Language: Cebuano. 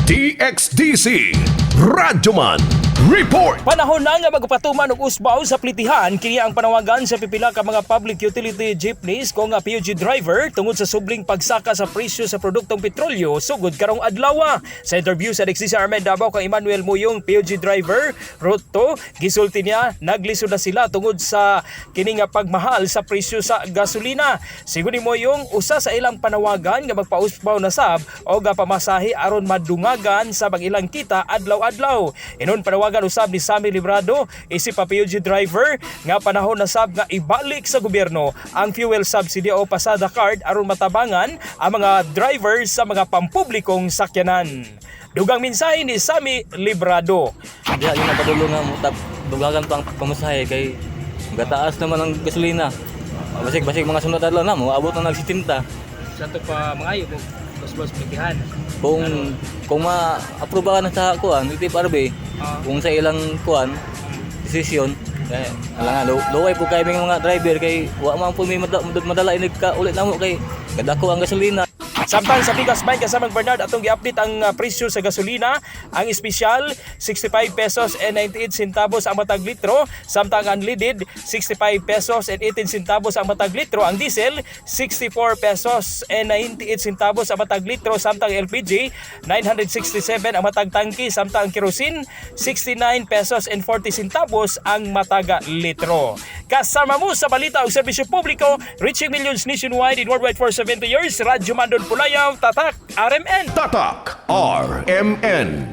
DXDC Radyoman Report. Panahon na nga magpatuman og usbaw sa plitihan, kini ang panawagan sa pipila ka mga public utility jeepneys kung nga PUG driver tungod sa subling pagsaka sa presyo sa produktong petrolyo sugod karong adlaw. Sa interview sa DXDC RMN Davao kang Emmanuel Muyong, PUG driver, Route 2, gisulti niya naglisod na sila tungod sa kini nga pagmahal sa presyo sa gasolina. Sigon ni Muyong, usa sa ilang panawagan nga magpausbaw na sab o ga pamasahe aron madungagan sa ilang kita adlaw-adlaw. Inon panawagan usab ni Sammy Librado, isip pa PUG driver, nga panahon na sab nga ibalik sa gobyerno ang fuel subsidy o pasada card aron matabangan ang mga drivers sa mga pampublikong sakyanan. Dugang mensahe ni Sammy Librado. Diha yun nagpadulo nga mo tap dugagan pang pamasahe kay gataas naman ang gasolina. Basig basig mga sunod adlaw na mo abot na nag 70. Sa ato pa mga og basbas plitihan. Kung ma-aprobahan na sa kuan LTFRB, kung sa ilang kuan desisyon eh ala nga luway po kay mga driver kay wa man po may madala inig ka ulit namo kay kadako ang gasolina. Samtang sa Bigas Mine kasamang Bernard, atong gi-update ang presyo sa gasolina. Ang espesyal, 65 pesos and 98 centavos ang matag litro, samtang ang unleaded, 65 pesos and 18 centavos ang matag litro, ang diesel, 64 pesos and 98 centavos ang matag litro, samtang LPG, 967 ang matag tangki, samtang ang kerosene, 69 pesos and 40 centavos ang matag litro. Kasama mo sa balita ug serbisyo publiko, reaching millions nationwide and worldwide for 70 years, Radyo Mandon Pulayaw, Tatak, RMN. Tatak RMN.